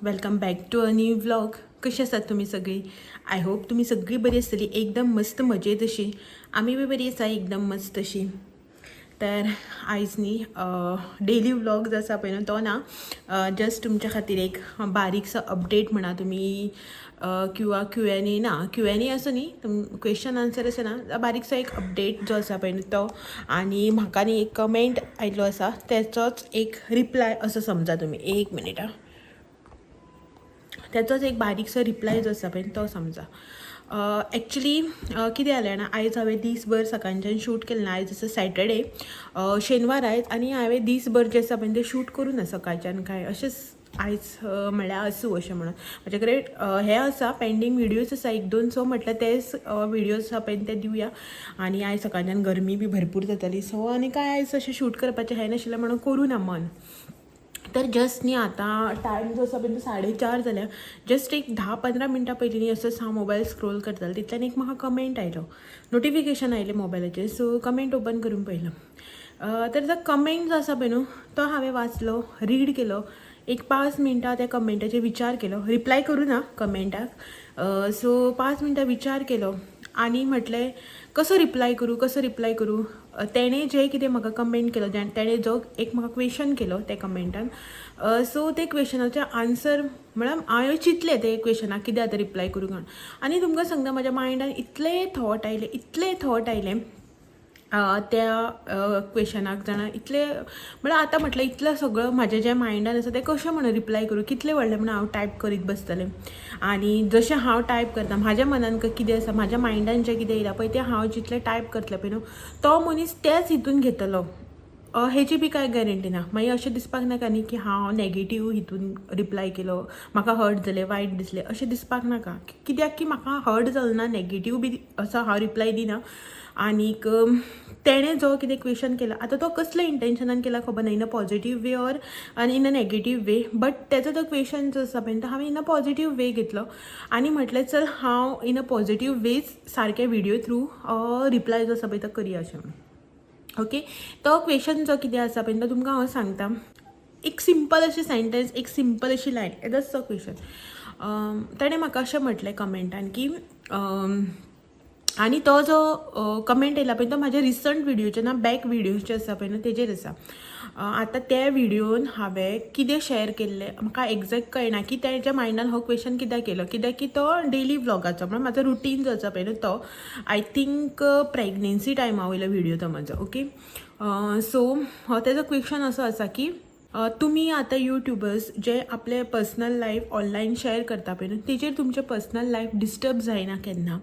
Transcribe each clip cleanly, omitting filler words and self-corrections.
Welcome back to a new vlog. कशी आसात तुमी सगळीं? I hope तुमी सगळीं बरी आसतली, एकदम मस्त मजेत अशी. आमी बी बरी आसा, एकदम मस्त अशी. तर आयज न्ही डेली व्लॉग जो आसा पळय न्हू, तो ना, जस्ट तुमच्या खातीर एक बारीकसो अपडेट म्हणा तुमी किंवा क्यू एन ए ना, क्यू एन ए असो न्ही, क्वेश्चन आन्सर असो ना, बारीकसो एक अपडेट जो आसा पळय न्हू तो आनी म्हाका न्ही एक कमेंट आयलो आसा, तेचोच एक रिप्लाय असो समजा तुमी. एक मिनीट आं. तेचोच एक बारीकसो रिप्लाय जो आसा पळय तो समजा. एक्चुली कितें जालें जाणा, आयज हांवें दीसभर सकाळच्यान शूट केलें ना. आयज आसा सॅटर्डे, शेनवार आयज आनी हांवें दीसभर जें आसा पळय तें शूट करूं ना सकाळच्यान. काय अशेंच आयज म्हळ्यार आसूं अशें म्हणून. म्हाजे कडेन हें आसा, पेंडींग विडियोज आसा एक दोन, सो म्हटल्यार तेच विडियोज आसा पळय ते दिवया. आनी आयज सकाळच्यान गरमी बी भरपूर जाताली, सो आनी काय आयज अशें शूट करपाचें हें नाशिल्लें म्हणून करूं ना मन. तर जस्ट न्ही आतां टायम जो आसा पळय तो 4:30 जाल्या. जस्ट एक 10-15 मिनटां पयलीं न्ही असोच हांव मोबायल स्क्रोल करतालें, तितल्यान एक म्हाका कमेंट आयलो, नोटिफिकेशन आयलें मोबायलाचेर. सो कमेंट ओपन करून पळयलो तर तो कमेंट जो आसा पळय न्हू, तो हांवें वाचलो, रीड केलो. एक 5 मिनटां त्या कमेंटाचेर विचार केलो. रिप्लाय करूं ना कमेंटाक. सो 5 मिनटां विचार केलो आनी म्हटलें, कसो रिप्लाय करूं, कसो रिप्लाय करूं? तेणें जें कितें म्हाका कमेंट केलो, तेणें जो एक म्हाका क्वेशन केलो त्या कमेंटान, सो ते क्वेशनाचें आन्सर म्हळ्यार हांवें चिंतलें ते क्वेशनाक कितें आतां रिप्लाय करूं म्हण. आनी तुमकां सांगता, म्हाज्या मायंडान इतले थॉट आयले, इतले थॉट आयले त्या क्वेशनाक जाणा, इतले म्हळ्यार आतां म्हटलें, इतलें सगळं म्हाजें जें मायंडान आसा तें कशें म्हणून रिप्लाय करूं? कितलें व्हडलें म्हणून हांव टायप करीत बसतलें? आनी जशें हांव टायप करता, म्हाज्या मनान कितें आसा, म्हाज्या मायंडान जें कितें येयलां पळय, तें हांव जितलें टायप करतलें पळय न्हू, तो मनीस त्याच हितून घेतलो हेची बी कांय गॅरंटी ना. मागीर अशें दिसपाक नाका न्ही की हांव नॅगेटीव हितून रिप्लाय केलो, म्हाका हर्ट जालें, वायट दिसलें, अशें दिसपाक नाका. कित्याक की म्हाका हर्ट जालो ना, नॅगेटीव बी असो हांव रिप्लाय दिना. आनीक तेणें जो कितें क्वेशन केला आतां, तो कसल्या इंटेन्शनान केला खबर ना, in a positive way or आनी in a negative way, but तेजो तो क्वेशन जो आसा पळय, तो हांवें इन अ पॉजिटीव वे घेतलो आनी म्हटलें, चल हांव इन अ पॉजिटीव वेच सारके विडियो थ्रू रिप्लाय जो आसा पळय तो करया अशें म्हणून. ओके, तो क्वेशन जो कितें आसा पळय, तो तुमकां हांव सांगता. एक सिंपल अशें सेंटेन्स, एक सिंपल अशी लायन, येदोच तो क्वेशन. ताणें म्हाका अशें म्हटलें कमेंटान की आनी तो जो कमेंट येयला पळय, तो म्हाज्या रिसंट विडियोचेर ना, बॅक विडियोचे आसा पळय न्हू, तेजेर आसा. आतां त्या विडियोन हांवें कितें शेअर केल्लें म्हाका एग्जॅक्ट कळना की तेच्या मायंडान हो क्वेशन कित्याक केलो. कित्याक की तो डेली व्लॉगाचो, म्हळ्यार म्हाजो रुटीन जो आसा पळय न्हू, तो I think pregnancy टायमा वयलो विडियो तो म्हाजो. ओके, सो हो तेजो क्वेशन असो आसा की तुमी आतां युट्युबर्स जे आपले पर्सनल लायफ ऑनलायन शेअर करता पळय न्हू, तेजेर तुमचें पर्सनल लायफ डिस्टर्ब जायना केन्ना?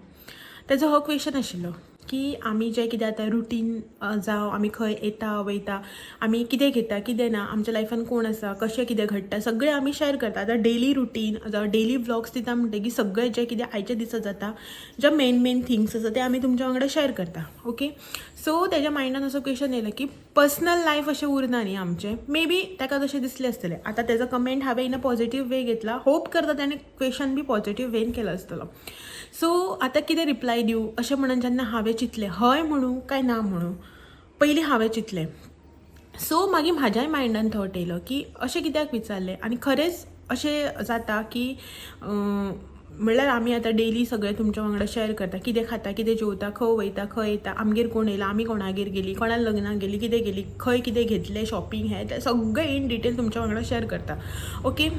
तेजो हो क्वेशन आशिल्लो की आमी जें कितें आतां रुटीन जावं, आमी खंय येता वयता, आमी कितें घेता कितें ना, आमच्या लायफान कोण आसा, कशें कितें घडटा, सगळें आमी शेअर करता. आतां डेली रुटीन जावं डेली व्लॉग्स दिता म्हणटगीर सगळें जें कितें आयच्या दिसा जाता, जे मेन मेन थिंग्स आसा, ते आमी तुमच्या वांगडा शेअर करता. ओके, सो तेज्या मायंडान असो क्वेशन येयलो की पर्सनल लायफ अशें उरना न्ही आमचें. मे बी ताका तशें दिसलें आसतलें. आतां तेजो कमेंट हांवें इन अ पॉजिटीव वे घेतला. होप करता ताणें क्वेशन बी पॉजिटीव वेन केलो आसतलो. सो आतां कितें रिप्लाय दिवं अशें म्हणून जेन्ना हांवें चिंतलें, हय म्हणूं काय ना म्हणूं, पयलीं हांवें चिंतलें. सो मागीर म्हाज्याय मायंडान थॉट येयलो की अशें कित्याक विचारलें आनी खरेंच अशें जाता की म्हणल्यार आमी आतां डेली सगळें तुमच्या वांगडा शेअर करता, कितें खाता, कितें जेवता, खंय वयता, खंय येता, आमगेर कोण येयला, आमी कोणागेर गेली, कोणा लग्नाक गेली, कितें गेली, खंय कितें घेतलें, शॉपिंग, हें तें सगळें इन डिटेल तुमच्या वांगडा शेअर करता. ओके,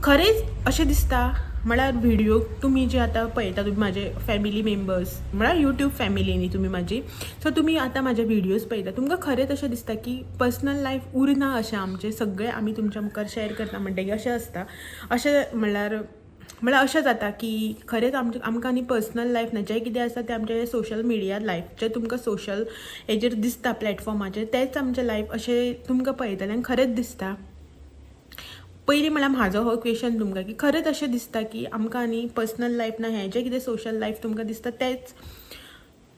खरेंच अशें दिसता? म्हळ्यार व्हिडिओ तुमी जे आतां पळयता, तुमी म्हाजे फॅमिली मेंबर्स, म्हळ्यार युट्यूब फॅमिली न्ही तुमी म्हाजी, सो तुमी आतां म्हाजे व्हिडियोज पळयता, तुमकां खरेंच अशें दिसता की पर्सनल लायफ उरना अशें आमचें? सगळें आमी तुमच्या मुखार शेअर करता म्हणटगीर अशें आसता, अशें म्हणल्यार अशें जाता की खरेंच आमचें आमकां आनी पर्सनल लायफ ना? जें कितें आसा तें आमचें सोशल मिडिया लायफ, जें तुमकां सोशल हेजेर दिसता, प्लॅटफॉर्माचेर, तेंच आमचें लायफ अशें तुमकां पळयतल्यांक खरेंच दिसता? पयलीं म्हळ्यार म्हाजो हो क्वेशन तुमकां की खरेंच अशें दिसता की आमकां आनी पर्सनल लायफ ना? हें जें कितें सोशल लायफ तुमकां दिसता तेंच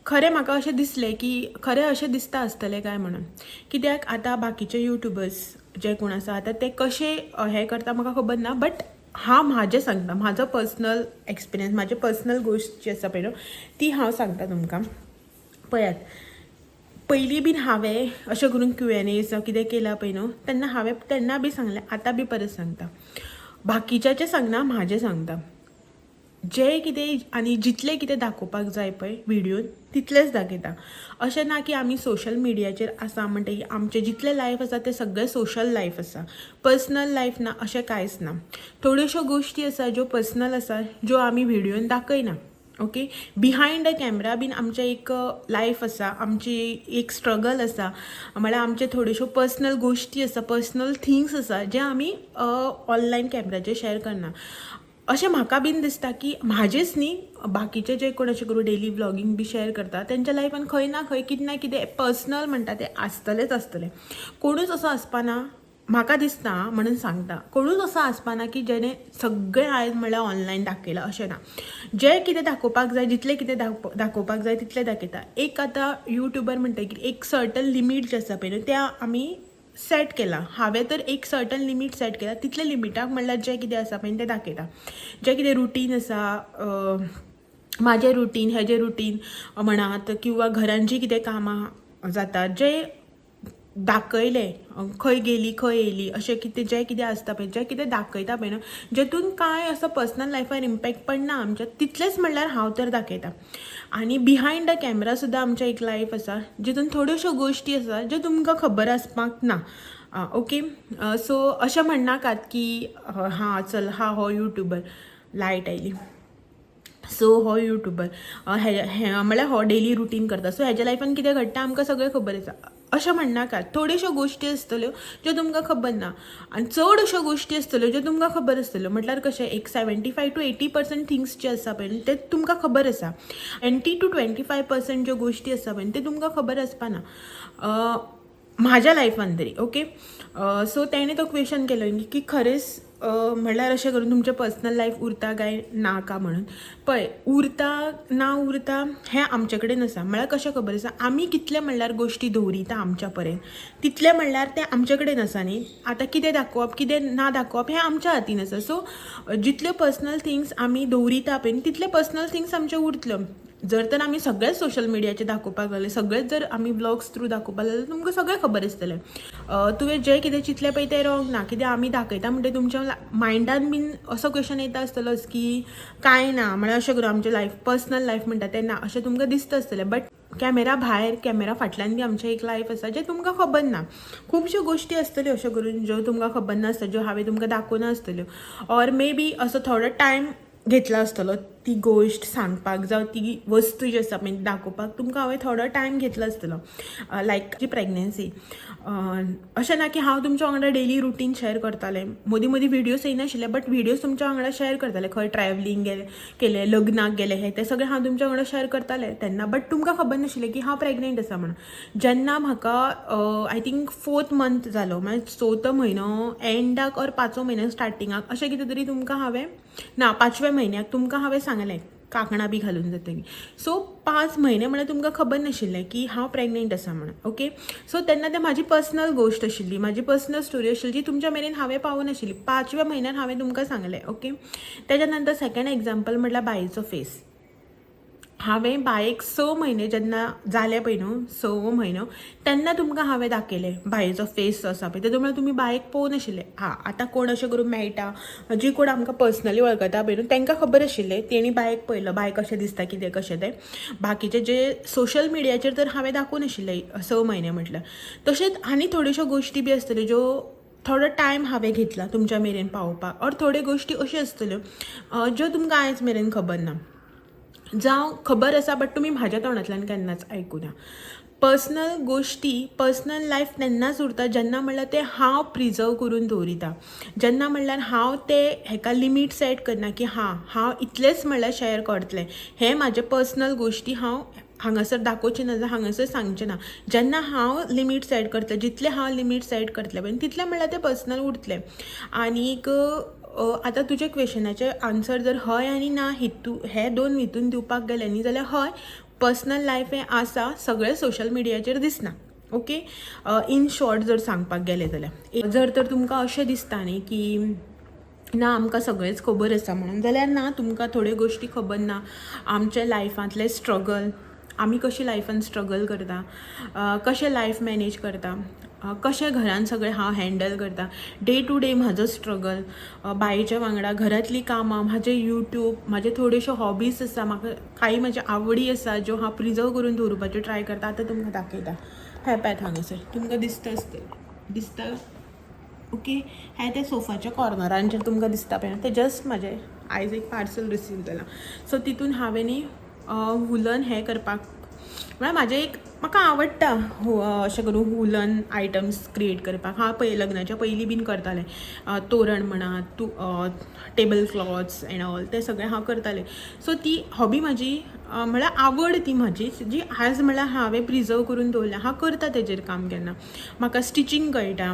खरें? म्हाका अशें दिसलें की खरें अशें दिसता आसतलें काय म्हणून. कित्याक आतां बाकीचे युट्युबर्स जे कोण आसा, आतां ते कशे हें करता म्हाका खबर ना, बट हांव म्हाजें सांगता, म्हाजो पर्सनल एक्सपिरियन्स, म्हाजे पर्सनल गोश्ट जी आसा पळय न्हू, ती हांव सांगता तुमकां. पळयात, पयलीं बीन हांवें अशें करून क्यू एन ए जावं कितें केलां पळय न्हू, तेन्ना हांवें तेन्ना बी सांगलें, आतां बी परत सांगता. बाकीच्याचें सांगना, म्हाजें सांगता. जें कितें आनी जितलें कितें दाखोवपाक जाय पळय व्हिडियोन, तितलेंच दाखयता. अशें ना की आमी सोशल मिडियाचेर आसा म्हणटकीर आमचें जितलें लायफ आसा तें सगळें सोशल लायफ आसा, पर्सनल लायफ ना, अशें कांयच ना. थोड्योश्यो गोश्टी आसा ज्यो पर्सनल आसा, ज्यो आमी व्हिडियोन दाखयना, ओके. बिहायंड the camera बीन आमचें एक लायफ आसा, आमची एक स्ट्रगल आसा, म्हळ्यार आमचे थोड्योश्यो पर्सनल गोश्टी आसा, पर्सनल थिंग्स आसा, जे आमी ऑनलायन कॅमराचेर शेअर करना. अशें म्हाका बीन दिसता की म्हाजेच न्ही, बाकीचे जे कोण अशें करून डेली व्लॉगींग बी शेअर करता, तेंच्या लायफान खंय ना खंय कितें ना कितें पर्सनल म्हणटा तें आसतलेंच आसतलें. कोणूच असो आसपाना म्हाका दिसता म्हणून सांगता, कोणूच असो आसपाना की जेणे सगळें आयज म्हणल्यार ऑनलायन दाखयलां, अशें ना. जें कितें दाखोवपाक जाय, जितलें कितें दाखोवपाक जाय तितलें दाखयता. एक आतां युट्यूबर म्हणटकीर एक सर्टन लिमीट जी आसा पळय न्हू, त्या आमी सेट केला. हांवें तर एक सर्टन लिमीट सेट केला. तितले लिमिटाक म्हणल्यार जें कितें आसा पळय तें दाखयता. जें कितें रुटीन आसा, म्हाजें रुटीन, हेजें रुटीन म्हणात किंवा घरान जीं कितें कामां जातात, जें दाखयलें, खंय गेली खंय येयली, अशें कितें जें कितें आसता पळय, जें कितें दाखयता पळय न्हू, जेतून कांय असो पर्सनल लायफार इम्पॅक्ट पडना आमच्या, तितलेंच म्हणल्यार हांव तर दाखयता. आनी बिहायंड the camera सुद्दां आमचें एक लायफ आसा, जितून थोड्योश्यो गोश्टी आसा ज्यो तुमकां खबर आसपाक ना, ओके. सो अशें म्हणनाकात की हां चल हा हो युट्यूबर, लायट आयली, सो हो युट्यूबर हे हे म्हळ्यार हो डेली रुटीन करता, सो हेज्या लायफान कितें घडटा आमकां सगळें खबर आसा, अशें म्हणनाकात. थोड्योश्यो गोश्टी आसतल्यो ज्यो तुमकां खबर ना आनी चड अश्यो गोश्टी आसतल्यो ज्यो तुमकां खबर आसतल्यो. म्हटल्यार कशें, एक 75 to 80% things जे आसा पळय ते तुमकां खबर आसा, 20 to 25% ज्यो गोश्टी आसा पळय ते तुमकां खबर आसपाना, म्हाज्या लायफान तरी, ओके. सो तेणें तो क्वेश्चन केलो की खरेंच म्हणल्यार अशें करून तुमचें पर्सनल लायफ उरता काय ना का म्हणून. पळय, उरता ना उरता हें आमचे कडेन आसा. म्हळ्यार कशें खबर आसा, आमी कितले म्हणल्यार गोश्टी दवरिता आमच्या पर्यंत, तितलें म्हणल्यार तें आमचे कडेन आसा न्ही. आतां कितें दाखोवप कितें ना दाखोवप हें आमच्या हातीन आसा. सो जितल्यो पर्सनल थिंग्स आमी दवरिता पळय तितले पर्सनल थिंग्स आमचे उरतल्यो. जर तर आमी सगळेच सोशल मिडियाचेर दाखोवपाक लागले, सगळेच जर आमी ब्लॉग्स थ्रू दाखोवपाक लागले, तुमकां सगळें खबर आसतलें. तुवें जें कितें चिंतलें पळय तें रॉंग ना. कित्याक आमी दाखयता म्हणटकीर तुमच्या मायंडान बीन असो क्वेश्चन येता आसतलोच की कांय ना, म्हळ्यार अशें करून आमचें लायफ, पर्सनल लायफ म्हणटा तें ना, अशें तुमकां दिसता आसतलें. बट कॅमेरा भायर, कॅमेरा फाटल्यान बी आमचें एक लायफ आसा जें तुमकां खबर ना. खुबश्यो गोश्टी आसतल्यो अश्यो करून ज्यो तुमकां खबर नासता, ज्यो हांवें तुमकां दाखोवना आसतल्यो, ऑर मे बी असो थोडो टायम घेतला आसतलो ती गोश्ट सांगपाक, जावं ती वस्तू जी आसा पळय दाखोवपाक तुमकां हांवें थोडो टायम घेतलो आसतलो. लायक जी प्रेग्नन्सी, अशें ना की हांव तुमच्या वांगडा डेली रुटीन शेअर करतालें. मदीं मदीं व्हिडियोज येयनाशिल्ले, बट व्हिडियोज तुमच्या वांगडा शेअर करतालें. खंय ट्रॅवलिंग गेलें केलें, लग्नाक गेलें, हें तें सगळें हांव तुमच्या वांगडा शेअर करतालें तेन्ना, बट तुमकां खबर नाशिल्लें की हांव प्रेग्नेंट आसा म्हणून. जेन्ना म्हाका I think fourth month जालो, म्हळ्यार चवथो म्हयनो एंडाक ऑर पांचवो म्हयनो स्टार्टिंगाक अशें कितें तरी तुमकां हांवें, ना, पांचव्या म्हयन्याक तुमकां हांवें सांगलें, कांकणां बी घालून जातकीर. सो 5 म्हयने म्हळ्यार तुमकां खबर नाशिल्लें की हांव प्रेग्नेंट आसा म्हणून, ओके. सो तेन्ना तें म्हाजी पर्सनल गोश्ट आशिल्ली, म्हाजी पर्सनल स्टोरी आशिल्ली, जी तुमच्या मेरेन हांवें पावनाशिल्ली. पांचव्या म्हयन्यान हांवें तुमकां सांगलें, ओके. तेज्या नंतर सेकंड एग्जाम्पल म्हटल्यार बाईचो फेस. हांवें बायेक 6 म्हयने जेन्ना जाले पळय न्हू, सवो म्हयनो, तेन्ना तुमकां हांवें दाखयलें बायेचो फेस जो आसा पळय. तेदो म्हळ्यार तुमी बायेक पळोवनाशिल्ले. हां, आतां कोण अशें करून मेळटा, जी कोण आमकां पर्सनली वळखता पळय न्हू, तांकां खबर आशिल्लें, तेणी बायेक पळयलो, बाय कशें दिसता, कितें कशें तें. बाकीचे जे सोशल मिडियाचेर तर हांवें दाखोवनाशिल्लें 6 म्हयने म्हटल्यार. तशेंच आनी थोड्योश्यो गोश्टी बी आसतल्यो ज्यो थोडो टायम हांवें घेतला तुमच्या मेरेन पावोवपाक, ऑर थोड्यो गोश्टी अश्यो आसतल्यो ज्यो तुमकां आयज मेरेन खबर ना, जावं खबर आसा बट तुमी म्हाज्या तोंडांतल्यान केन्नाच आयकुना. पर्सनल गोश्टी, पर्सनल लायफ तेन्नाच उरता जेन्ना म्हणल्यार तें हांव प्रिजर्व करून दवरिता, जेन्ना म्हणल्यार हांव ते हेका लिमीट सेट करना की हां, हांव इतलेंच म्हणल्यार शेअर करतलें, हें म्हाजें पर्सनल गोश्टी हांव हांगासर दाखोवचें ना जाल्यार हांगासर सांगचें ना. जेन्ना हांव लिमीट सेट करतलें, जितलें हांव लिमीट सेट करतलें पळय, तितलें म्हणल्यार तें पर्सनल उरतलें. आनीक आतां तुज्या क्वेशनाचें आन्सर जर हय आनी ना हितू हे दोन हितून दिवपाक गेलें न्ही, जाल्यार हय, पर्सनल लायफ हें आसा, सगळें सोशल मिडियाचेर दिसना, ओके. इन शॉर्ट जर सांगपाक गेलें जाल्यार, जर तर तुमकां अशें दिसता न्ही की ना, आमकां सगळेंच खबर आसा म्हणून, जाल्यार ना, तुमकां थोड्यो गोश्टी खबर ना. आमच्या लायफांतले स्ट्रगल, आमी कशी लायफान स्ट्रगल करता, कशें लायफ मॅनेज करता. कशें घरान सगळें हांव हँडल करता, डे टू डे म्हाजो स्ट्रगल, बायेच्या वांगडा घरांतलीं कामां, म्हाजें यूट्यूब, म्हाजे थोड्योश्यो हॉबीज आसा, म्हाका कांय म्हाज्यो आवडी आसा ज्यो हांव प्रिजर्व करून दवरुपाच्यो ट्राय करता. आतां तुमकां दाखयता. हें पळयात, हांगासर तुमकां दिसता आसतलें, दिसता? ओके, हें ते सोफाच्या कॉर्नरांचेर तुमकां दिसता पळय, तें जस्ट म्हाजें आयज एक पार्सल रिसीव जालां. सो तितून हांवें न्ही वुलन हें करपाक, म्हळ्यार म्हाजें एक म्हाका आवडटा अशें करून वुलन आयटम्स क्रिएट करपाक. हांव पय लग्नाच्या पयलीं बीन करतालें, तोरण म्हणा तूं, टेबल क्लॉथ्स एंड ऑल, तें सगळें हांव करतालें. सो ती हॉबी म्हाजी, म्हळ्यार आवड ती म्हाजी जी आज म्हळ्यार हांवें प्रिजर्व करून दवरल्या. हांव करता तेजेर काम. केन्ना म्हाका स्टिचींग कळटा,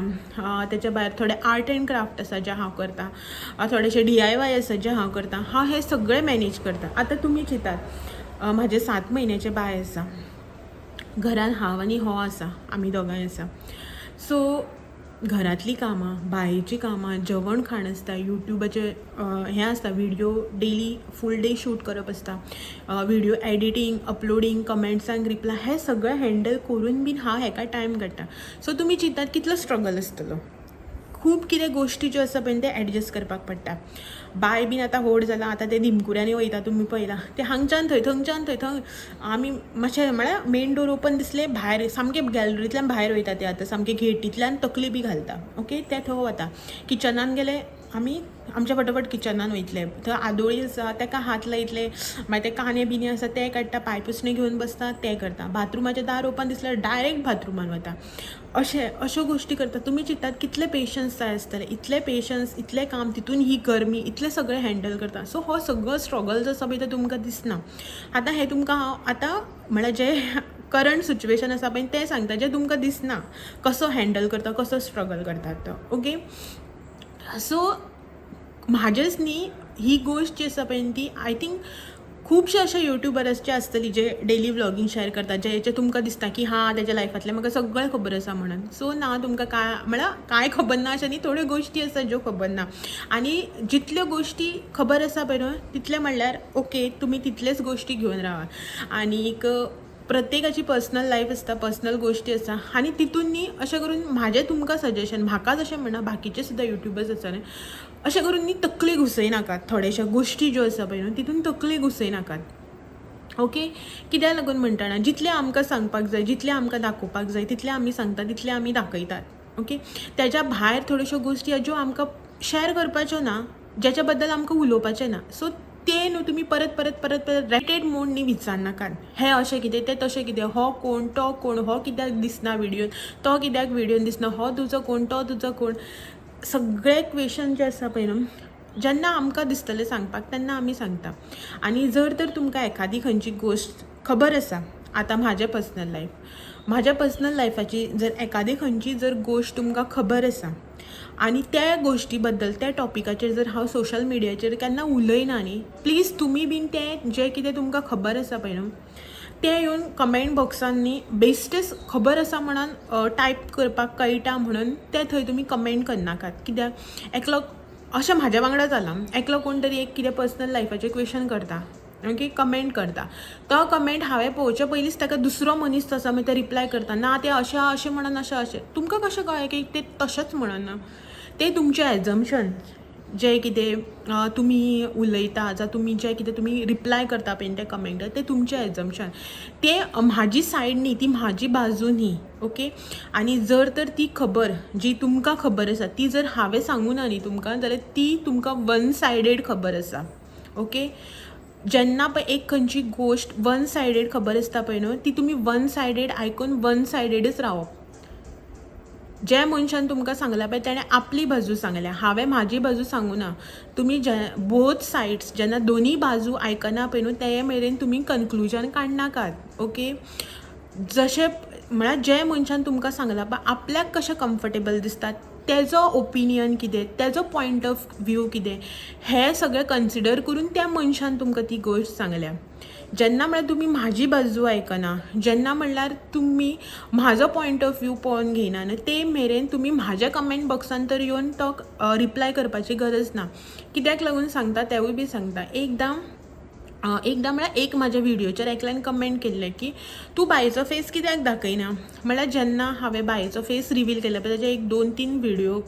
तेच्या भायर थोडे आर्ट एंड क्राफ्ट आसा जे हांव करता, थोडेशे डीआयवाय आसा जे हांव करता. हांव हें सगळें मॅनेज करता. आतां तुमी चिंतात, म्हाजें 7 म्हयन्याचें बाय आसा घरान, हांव आनी हो आसा, आमी दोगांय आसा. सो घरांतलीं कामां, बायेचीं कामां, जेवण खाण आसता, युट्यूबाचे हें आसता, video daily full day shoot करप आसता, व्हिडियो एडिटींग, अपलोडींग, कमेंट्सांक रिप्लाय, हें सगळें हँडल करून बीन हांव हेका टायम काडटा. सो तुमी चिंतात कितलो स्ट्रगल आसतलो. खूब कितें गोश्टी ज्यो आसा पळय, ते एडजस्ट करपाक पडटा. बाय बीन आतां व्हड जालां, आतां तें दिमकुऱ्यांनी वयता, तुमी पळयलां, तें हांगच्यान थंय, थंयच्यान थंय, थंय आमी मातशें म्हळ्यार मेन डोर ओपन दिसलें, भायर सामकें गॅलरींतल्यान भायर वयता तें. आतां सामकें गेटींतल्यान तकली बी घालता. ओके, तें थंय वता. किचनान गेलें, आमी आमच्या फटोफट किचनान वयतले, थंय आदोळी आसा ताका हात लायतले, मागीर ते कांदे बिने आसा ते काडटा, पांय पुसणें घेवन बसता, तें करता. बाथरुमाचें दार ओपन दिसल्यार डायरेक्ट बाथरुमान वता. अशें अश्यो गोश्टी करता. तुमी चिंतात कितले पेशन्स जाय आसतले. इतले पेशन्स, इतलें काम, तितून ही गरमी, इतलें सगळें हँडल करता. सो हो सगळो स्ट्रगल जो आसा पळय, तो तुमकां दिसना. आतां हें तुमकां हांव आतां म्हळ्यार जें करंट सिच्युएशन आसा पळय, तें सांगता, जें तुमकां दिसना, कसो हँडल करता, कसो स्ट्रगल करता तो. ओके, सो म्हाजेच न्ही, ही गोश्ट जी आसा पळय, ती I think खुबशे अशे युट्युबर्सचे आसतली जे डेली व्लॉगींग शेअर करतात, जे तुमकां दिसता की हां, तेज्या लायफांतलें म्हाका सगळें खबर आसा म्हणून. सो ना, तुमकां कांय म्हळ्यार कांय खबर ना अशें न्ही, थोड्यो गोश्टी आसा ज्यो खबर ना. आनी जितल्यो गोश्टी खबर आसा पळय न्हू, तितलें म्हणल्यार ओके, तुमी तितलेच गोश्टी घेवन रावात. आनीक प्रत्येकाची पर्सनल लायफ आसता, पर्सनल गोश्टी आसा. आनी तितून न्ही अशें करून म्हाजें तुमकां सजेशन, म्हाकाच अशें म्हणना, बाकीचे सुद्दां युट्युबर्स आसा न्ही, अशें करून न्ही तकली घुसयनाकात. थोडेश्यो गोश्टी ज्यो आसा पळय न्हू, तितून तकली घुसयनाकात. ओके, कित्याक लागून म्हणटना, जितलें आमकां सांगपाक जाय, जितलें आमकां दाखोवपाक जाय, तितलें आमी सांगता, तितलें आमी दाखयतात. ओके, त्याच्या भायर थोड्योश्यो गोश्टी आहा ज्यो आमकां शॅर करपाच्यो ना, ज्याच्या बद्दल आमकां उलोवपाचें ना. सो ते न्हू तुमी परत परत परत परत रिपीटेड मोड न्ही विचारनाकात, हें अशें कितें, तें तशें कितें, हो कोण, तो कोण, हो कित्याक दिसना व्हिडियोन, तो कित्याक व्हिडियोन दिसना, हो तुजो कोण, तो तुजो कोण, सगळे क्वेशन जे आसा पळय न्हू, जेन्ना आमकां दिसतलें सांगपाक, तेन्ना आमी सांगता. आनी जर तर तुमकां एखादी खंयची गोश्ट खबर आसा, आतां म्हाजें पर्सनल लायफ, म्हाज्या पर्सनल लायफाची जर एखादी खंयची जर गोश्ट तुमकां खबर आसा आनी त्या गोश्टी बद्दल, त्या टॉपिकाचेर जर हांव सोशल मिडियाचेर केन्ना उलयना न्ही, प्लीज तुमी बीन तें जें कितें तुमकां खबर आसा पळय न्हू, तें येवन कमेंट बॉक्सान न्ही बेश्टेच खबर आसा म्हणून टायप करपाक कळटा म्हणून तें थंय तुमी कमेंट करनाकात. कित्याक एकलो अशें म्हाज्या वांगडा जालां, एकलो कोण तरी एक कितें पर्सनल लायफाचेर क्वेशन करता, ओके, कमेंट करता, तो कमेंट हांवें पळोवच्या पयलींच ताका दुसरो मनीस तो आसा मागीर ते रिप्लाय करता, ना तें अशें अशें म्हणून अशें अशें. तुमकां कशें कळ्ळें की तें तशेंच म्हणून ना? तें तुमचें एजम्पशन, जें कितें तुमी उलयता जावं तुमी जें कितें तुमी रिप्लाय करता पळय त्या कमेंटाक, तें तुमचें एजम्पशन, तें म्हाजी सायड न्ही, ती म्हाजी बाजू न्ही. ओके, आनी जर तर ती खबर जी तुमकां खबर आसा, ती जर हांवें सांगूं ना न्ही तुमकां, जाल्यार ती तुमकां वन सायडेड खबर आसा. ओके, जेन्ना पळय एक खंयची गोश्ट वन सायडेड खबर आसता पळय न्हू, ती तुमी वन सायडेड आयकून वन सायडेडच रावप. ज्या मनशान तुमकां सांगलां पळय, तेणें आपली बाजू सांगल्या, हांवें म्हाजी बाजू सांगूं ना. तुमी जे बोथ सायड्स, जेन्ना दोनी बाजू आयकना पळय न्हू, ते मेरेन तुमी कन्क्लुजन काडनाकात. ओके, जशें म्हळ्यार जे मनशान तुमकां सांगलां पळय, आपल्याक कशें कम्फर्टेबल दिसता, तेजो ओपिनियन कितें, तेजो पॉयंट ऑफ व्यू कितें, हें सगळें कन्सिडर करून त्या मनशान तुमकां ती गोश्ट सांगल्या. जेन्ना म्हळ्यार तुमी म्हाजी बाजू आयकना, जेन्ना म्हणल्यार तुमी म्हाजो पॉयंट ऑफ व्यू पळोवन घेयना न्हू, ते मेरेन तुमी म्हाज्या कमेंट बॉक्सान तर येवन तो रिप्लाय करपाची गरज ना. कित्याक लागून सांगता, तेवूय बी सांगता. एकदां एकदां म्हळ्यार एक म्हाज्या व्हिडियोचेर एकल्यान कमेंट केल्लें की तूं बायेचो फेस कित्याक दाखयना. म्हळ्यार जेन्ना हांवें बायेचो फेस रिवील केलो पळय ताजे एक 2-3 व्हिडियो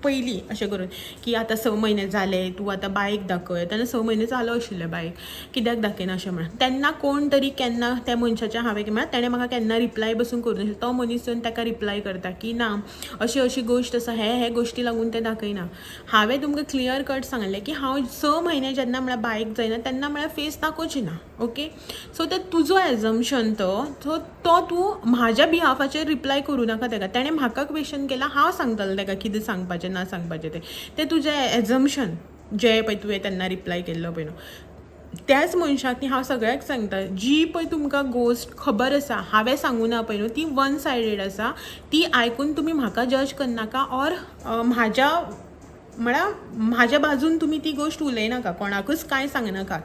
पयलीं अशें करून की आतां 6 म्हयने जाले, तूं आतां बायक दाखय. तेन्ना 6 म्हयने चालू आशिल्ले बायक, कित्याक दाखयना अशें म्हणून. तेन्ना कोण तरी केन्ना त्या मनशाच्या हांवें म्हळ्यार तेणें म्हाका केन्ना रिप्लाय बसून करूं नाशिल्लो. तो मनीस येवन ताका रिप्लाय करता की ना अशी अशी गोश्ट आसा, हे हे गोश्टी लागून तें दाखयना. हांवें तुमकां क्लियर कट सांगलें की हांव 6 म्हयने जेन्ना म्हळ्यार बायक जायना तेन्ना म्हळ्यार फेस दाखोवची ना. ओके, सो ते तुजो एजम्पशन तो, सो तो तूं म्हाज्या बिहाफाचेर रिप्लाय करूं नाका ताका. तेणें म्हाका क्वेशन केला, हांव सांगतलें ताका कितें सांगपाचें ना सांगपाचें तें. तें तुजें एजम्पशन जें पळय तुवें तेन्ना रिप्लाय केल्लो पळय न्हू त्याच मनशाक न्ही हांव सगळ्याक सांगता, जी पळय तुमकां गोश्ट खबर आसा हांवें सांगूं ना पळय न्हू ती वन सायडेड आसा, ती आयकून तुमी म्हाका जज करनाका ऑर म्हाज्या म्हळ्यार म्हाज्या बाजून तुमी ती गोश्ट उलयनाका, कोणाकूच कांय सांगनाकात.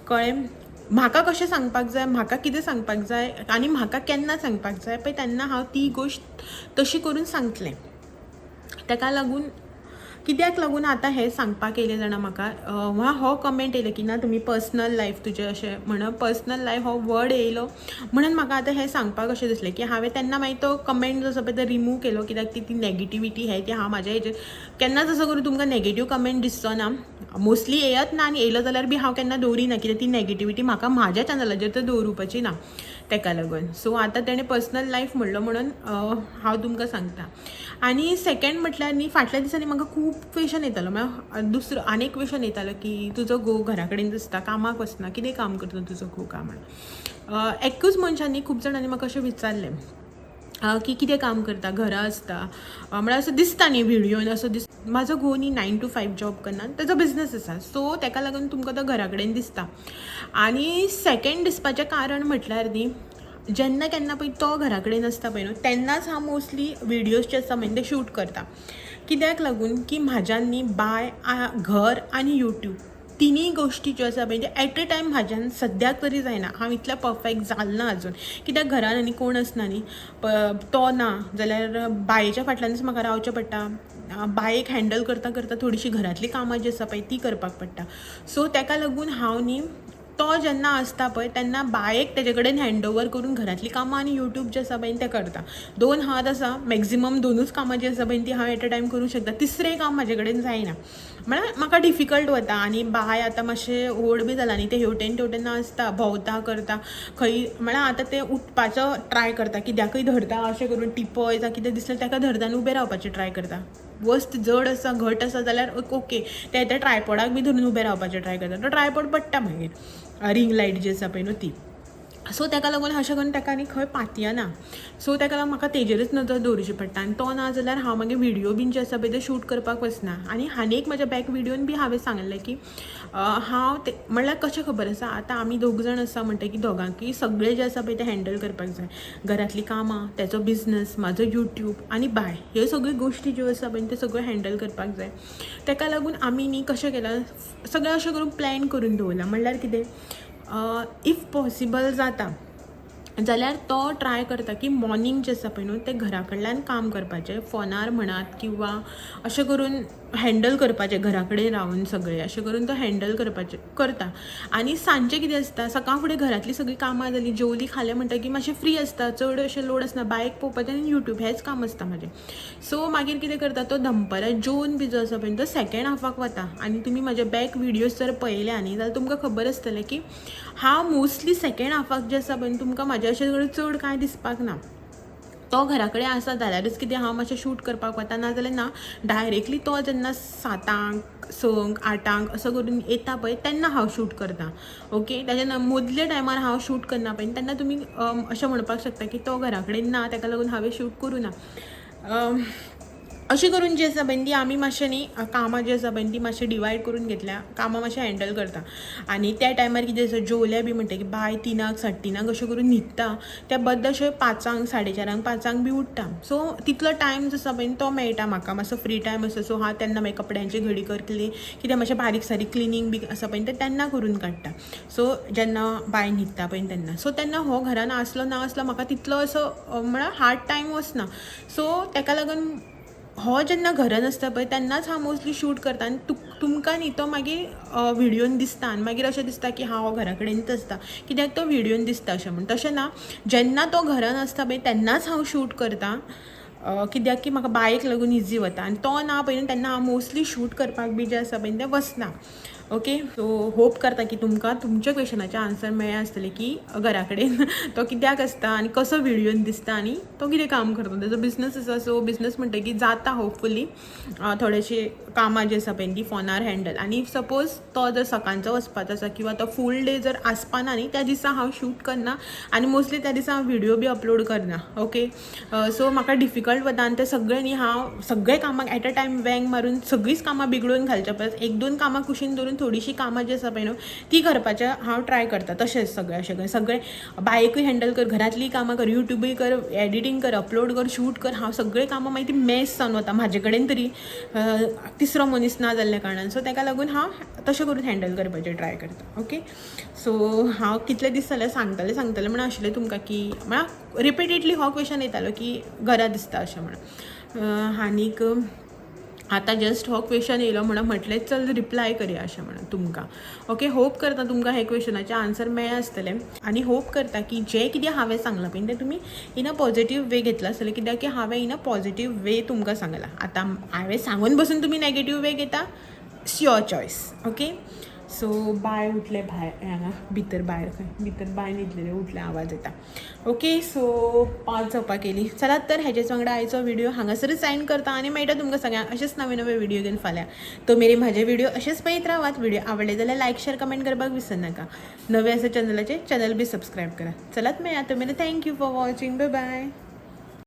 कळ्ळें? म्हाका कशें सांगपाक जाय, म्हाका कितें सांगपाक जाय आनी म्हाका केन्ना सांगपाक जाय पळय तेन्ना हांव ती गोश्ट तशी करून सांगतलें. ताका लागून कित्याक लागून आतां हें सांगपाक येयलें जाणा म्हाका, वा हो कमेंट येयलो की ना तुमी पर्सनल लायफ तुजें अशें म्हणून पर्सनल लायफ हो वर्ड येयलो म्हणून म्हाका आतां हें सांगपाक अशें दिसलें की हांवें तेन्ना मागीर तो कमेंट जो आसा पळय तो रिमूव केलो, कित्याक ती ती नॅगेटिविटी हें ती हांव म्हाज्या हेजेर केन्नाच असो करून तुमकां नॅगेटीव कमेंट दिसचो ना, मोस्टली येयत ना आनी येयलो जाल्यार बी हांव केन्ना दवरिना, कित्याक ती नॅगेटिविटी म्हाका म्हाज्या चॅनलाचेर तर दवरुपाची ना तेका लागून. सो आतां तेणें पर्सनल लायफ म्हणलो म्हणून हांव तुमकां सांगता. आनी सेकेंड म्हटल्यार न्ही फाटल्या दिसांनी म्हाका खूब क्वेशन येतालो, म्हळ्यार दुसरो आनी एक क्वेशन येतालो की तुजो घोव घरा कडेन आसता, कामाक वचना, कितें काम करता तुजो घोव काय म्हणून. एकूच मनशांनी खूब जाणांनी म्हाका अशें विचारलें की कितें काम करता, घरा आसता, म्हळ्यार असो दिसता न्ही व्हिडियोन असो दिसता. म्हाजो घोव न्ही 9 to 5 job करना, ताजो बिजनस आसा, सो ताका लागून तुमकां तो घरा कडेन दिसता. आनी सेकेंड दिसपाचें कारण म्हटल्यार न्ही जेन्ना केन्ना पळय तो घरा कडेन आसता पळय न्हू तेन्नाच हांव मोस्टली व्हिडियोज जे आसता पळय ते शूट करता. कित्याक लागून की म्हाज्यान न्ही बाय घर आनी यूट्यूब तिनूय गोश्टी ज्यो आसा पळय त्यो एट अ टायम म्हाज्यान सद्याक तरी जायना. हांव इतलें परफेक्ट जालें ना आजून, कित्याक घरान आनी कोण आसना न्ही, तो ना जाल्यार बायेच्या फाटल्यानूच म्हाका रावचें पडटा, बायेक हँडल करता करता थोडीशीं घरांतलीं कामां जीं आसा पळय तीं करपाक पडटा. सो ताका लागून हांव न्ही तो जेन्ना आसता पळय तेन्ना बायेक तेजे कडेन हँड ओवर करून घरांतलीं कामां आनी यूट्यूब जें आसा पळय तें करता. 2 हात आसा, मॅक्झिमम 2ूच कामां जीं आसा पळय तीं हांव एट अ टायम करूंक शकता, तिसरें काम म्हाजे कडेन जायना, म्हळ्यार म्हाका डिफिकल्ट वता. आनी बाय आतां मातशें व्हड बी जालां न्ही, तें हेवटेन तेवटेन आसता, भोंवता करता खंय, म्हळ्यार आतां तें उठपाचो ट्राय करता, कित्याकय धरता अशें करून टिपय जावं कितें दिसलें ताका धरता आनी उबें रावपाचें ट्राय करता. वस्त जड आसा घट आसा जाल्यार ओके, ते त्या ट्रायपॉडाक बी धरून उबें रावपाचें ट्राय करता, तो ट्रायपॉड पडटा मागीर, रिंग लायट जी आसा पळय न्हू ती. सो ताका लागून अशें करून ताका आनी खंय पातयना, सो ताका लागून म्हाका तेजेरच नदर दवरची पडटा. आनी तो ना जाल्यार हांव मागीर व्हिडियो बीन जे आसा पळय ते शूट करपाक वचना. आनी आनी एक म्हाज्या बॅक व्हिडियोन बी हांवें सांगलें की हांव ते म्हणल्यार कशें खबर आसा, आतां आमी 2 जाण आसा म्हणटकीर दोगांकूय सगळें जें आसा पळय तें हँडल करपाक जाय, घरांतलीं कामां, तेचो बिजनस, म्हाजो यूट्यूब आनी बाय, ह्यो सगळ्यो गोश्टी ज्यो आसा पळय त्यो सगळ्यो हँडल करपाक जाय. ताका लागून आमी न्ही कशें केलां सगळें अशें करून प्लॅन करून दवरलां. म्हणल्यार कितें, if possible जाता जाल्यार तो ट्राय करता की मॉर्निंग जें आसा पळय न्हू तें घरा कडल्यान काम करपाचें, फोनार म्हणात किंवां अशें करून हँडल करपाचें, घरा कडेन रावन सगळें अशें करून तो हँडल करपाचें करता. आनी सांजचें कितें आसता, सकाळ फुडें घरांतलीं सगळीं कामां जालीं, जेवलीं खालें म्हणटकीर मातशें फ्री आसता, चड अशें लोड आसना, बायक पळोवपाचें आनी यूट्यूब हेंच काम आसता म्हाजें. सो मागीर कितें करता तो दनपारां जेवन बी जो आसा पळय तो सेकेंड हाफाक वता. आनी तुमी म्हाजे बॅक व्हिडियोज जर पळयल्या न्ही जाल्यार तुमकां खबर आसतलें की हांव मोस्टली सेकेंड हाफाक जें आसा पळय तुमकां म्हाजें अशें कडेन चड कांय दिसपाक ना. तो घरा कडेन आसा जाल्यारच कितें हांव मातशें शूट करपाक वता, ना जाल्यार ना, डायरेक्टली तो जेन्ना 7, 6, 8 असो करून येता पळय तेन्ना हांव शूट करता. ओके, ताच्या मदल्या टायमार हांव शूट करना पळय तेन्ना तुमी अशें म्हणपाक शकता की तो घरा कडेन ना ताका लागून हांवें शूट करूं ना. अशें करून जी आसा पळय ती आमी मातशें न्ही कामां जी आसा पळय ती मातशें डिवायड करून घेतल्या, कामां मातशें हँडल करता. आनी त्या टायमार कितें आसा, जेवलें बी म्हणटकीर बाय 3, 3:30 अशें करून न्हिदता, त्या बद्द अशें 5, 4:30, 5 बी उठ्ठा. सो तितलो टायम जो आसा पळय तो मेळटा म्हाका, मातसो फ्री टायम आसा. सो हांव तेन्ना मागीर कपड्यांची घडी करतली, कितें मातशें बारीक सारीक क्लिनींग बी आसा पळय तें तेन्ना करून काडटा. सो जेन्ना बाय न्हिदता पळय तेन्ना, सो तेन्ना हो घरान आसलो ना आसलो म्हाका तितलो असो म्हळ्यार हार्ड टायम वचना. सो ताका लागून हो जेन्ना घरान आसता पळय तेन्नाच हांव मोस्टली शूट करता आनी तुमकां न्ही तो मागीर व्हिडियोन दिसता आनी मागीर अशें दिसता की हांव हो घरा कडेनच आसता, कित्याक तो व्हिडियोन दिसता अशें म्हूण. तशें ना, जेन्ना तो घरान आसता पळय तेन्नाच हांव शूट करता, कित्याक की म्हाका बायक लागून इजी वता आनी तो ना पळय तेन्ना हांव मोस्टली शूट करपाक बी जें आसा पळय तें वचना. ओके, सो होप करता की तुमकां तुमच्या क्वेशनाचें आन्सर मेळ्ळें आसतलें की घरा कडेन तो कित्याक आसता आनी कसो व्हिडियोन दिसता आनी तो कितें काम करता. तेजो बिजनस आसा, सो बिजनस म्हणटकीर जाता होपफुली थोडेशे कामां जी आसा पळय ती फोनार हँडल. आनी सपोज तो जर सकाळचो वचपाचो आसा किंवा तो फूल डे जर आसपाना न्ही त्या दिसा हांव शूट करना आनी मोस्टली त्या दिसा हांव व्हिडियो बी अपलोड करना. ओके, सो म्हाका डिफिकल्ट वता आनी ते सगळे न्ही हांव सगळे कामाक एट अ टायम वेंग मारून सगळींच कामां बिगडून घालच्या परस एक दोन कामां कुशीन दवरून थोडीशीं कामां जी आसा पळय न्हू ती करपाचें हांव ट्राय करता. तशेंच सगळें अशें सगळें बायकूय हँडल कर, घरांतलीं कामां कर, युट्यूबूय कर, एडिटींग कर, अपलोड कर, शूट कर, हांव सगळीं कामां मागीर ती मॅस जावन वता म्हाजे कडेन तरी, तिसरो मनीस ना जाल्ल्या कारणान. सो ताका लागून हांव तशें करून हँडल करपाचें ट्राय करता. ओके, सो हांव कितले दीस जाले सांगतलें सांगतलें म्हणून आशिल्लें तुमकां की म्हळ्यार रिपिटेडली हो क्वेशन येतालो की घरा दिसता अशें म्हणून. आनीक आतां जस्ट हो क्वेशन येयलो म्हणून म्हटलें चल रिप्लाय करया अशें म्हणून तुमकां. ओके, होप करता तुमकां हे क्वेशनाचें आन्सर मेळ्ळें आसतलें आनी होप करता की जें कितें हांवें सांगलां पळय तें तुमी इन अ पॉजिटीव वे घेतलां आसतलें, कित्याक की हांवें इन अ पॉजिटीव वे तुमकां सांगलां. आतां हांवें सांगून बसून तुमी नॅगेटीव वे घेता, it's your choice. Okay, so बाय उठलें भायर, हांगा भितर भायर खंय भितर बाय न्हिदलेलें उठलें आवाज येता. ओके, सो 5 जावपाक येयली. चलात तर हेजेच वांगडा आयचो व्हिडियो हांगासरच सायन करता आनी मेळटा तुमकां सगळ्यांक अशेंच नवे नवे व्हिडियो घेवन फाल्यां. तो मेरेन म्हाजे व्हिडियो अशेंच पळयत रावात. व्हिडियो आवडले जाल्यार लायक शेर कमेंट करपाक विसरनाका. नवे आसा चॅनलाचेर चॅनल बी सबस्क्रायब करा. चलात मेळया तो मेरेन thank you for watching. Bye bye.